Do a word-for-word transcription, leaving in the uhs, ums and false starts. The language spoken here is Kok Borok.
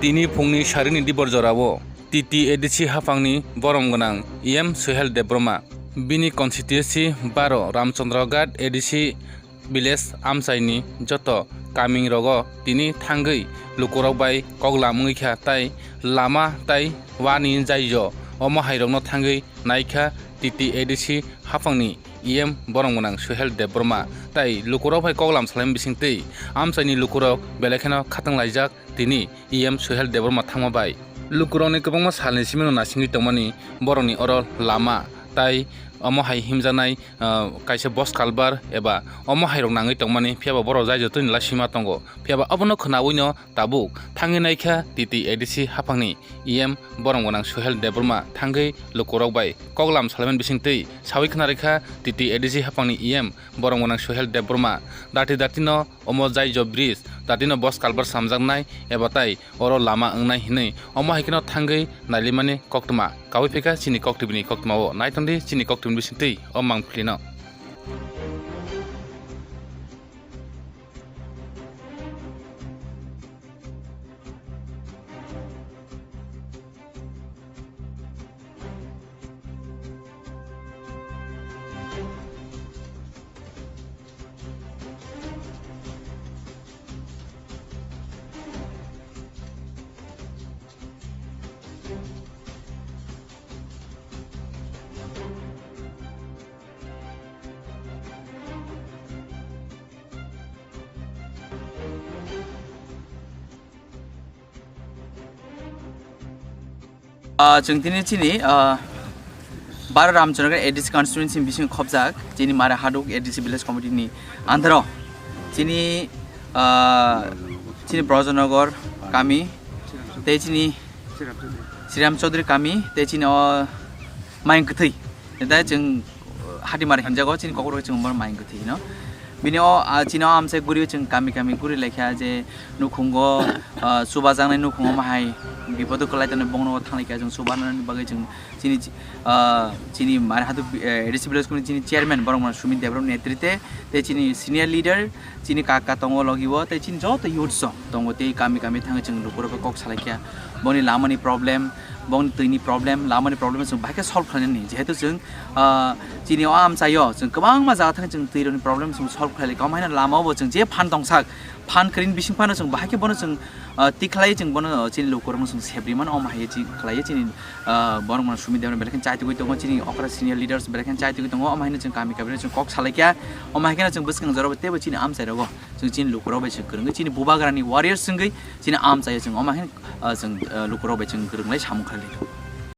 Tini phungni sarini dibor jorao T T A D C haphangni borom gwnang E M Suhel Debbarma, bini constituency baro Ramchandraghat A D C village amchaini joto kaming rogo tini thangwi lukurok bai koklam wngwi kha, tai lama tai wani jaijo omo hairokno thangwi naikha T T A D C haphangni E M borom gwnang Suhel Debbarma, tai lukurok bai koklam salaimani bisingtwi amchaini lukurok belai kheno khatang laijak tini E M Suhel Debbarma thangma bai. Lukurokni kwbangma salni simino naisingwi tongmani borokni oro lama tai omo hai himjaknai, ah, kaisa bus culvert eba omo hairok nangwi tongmani, phiyaba borok jai jotoni lasima tongo. Phiyaba obono khwnawino tabuk thangwi naikha T T A D C haphangni E M borom gwnang Suhel Debbarma thangwi lukurok bai koklam salaimani bisingtwi sawi khna rikha T T A D C haphangni E M borom gwnang Suhel Debbarma. Dati dati no omo jaijo bridge, dati no bus culvert samjaknai eba tai oro lama wngnai hinwi omo hai kheno thangwi nailimani koktwma kawi phaikha chini koktwbini koktwmao. Naitongdi chini koktwbini bisingtwi o mangpilino. Ah, chwng tini chini, ah, Baro Ramchandraghat A D C constituency ni bisingo khopjak chini Mare Haduk A D C village committee ni under o chini, ah, chini Brajanagar kami tei chini Sriram Chaudhary kami tei chini o Mayung Kwthwi. Tei chwng, uh, Hatimari hinjago, chini kokrok chwng omo Mayung Kwthwi hino. Bini o, ah, chini o amchai guri chwng kami kami guri laikha je nukhungo, ah, chubajaknai nukhungo mahai bipodo kwlai tongnai bongno thanglai kha chwng chubanani bagwi chwng chini, ah, chini Mare Haduk, eh, A D C village committee chini chairman borok mano Sumit Debbarma netrite tei chini senior leader chini kaka tongo logi o tei chini joto youths rok tongo tei kami kami thangwi chwng lukurokno kok salai kha. Boni lamani problem, bongni twini problem, lamani problem chwng bahai khe solve khlainani. Jehetu chwng, ah, chini o amchaio chwng kwbangma jaga thangwi chwng twirokni problem chwng solve khlailai. Kwbangma haino lama o bo chwng je phan tongsak, phan kwrwini bising phano chwng bahai khe bono chwng, ah, tik khlaiwi chwng bono, ah, chini lukurokno chwng sep rimano. Omo hai chini khlaiwi chini, ah, borok mano Sumit Debbarma belai khe chai tugwi tongo, chini okra senior leaders belai khe chai tugwi tongo. Omo haino chwng kami kami chwng kok salai kha. Omo hai kheno chwng bwskang jorao teibo chini amchai rogo chwng chini lukurok bai chwng kwrwngwi chini bubagrani warriors wngwi chini amchaio chwng omo hai, ah, chwng, ah, lukurok bai chwng kwrwnglai samung khlailai.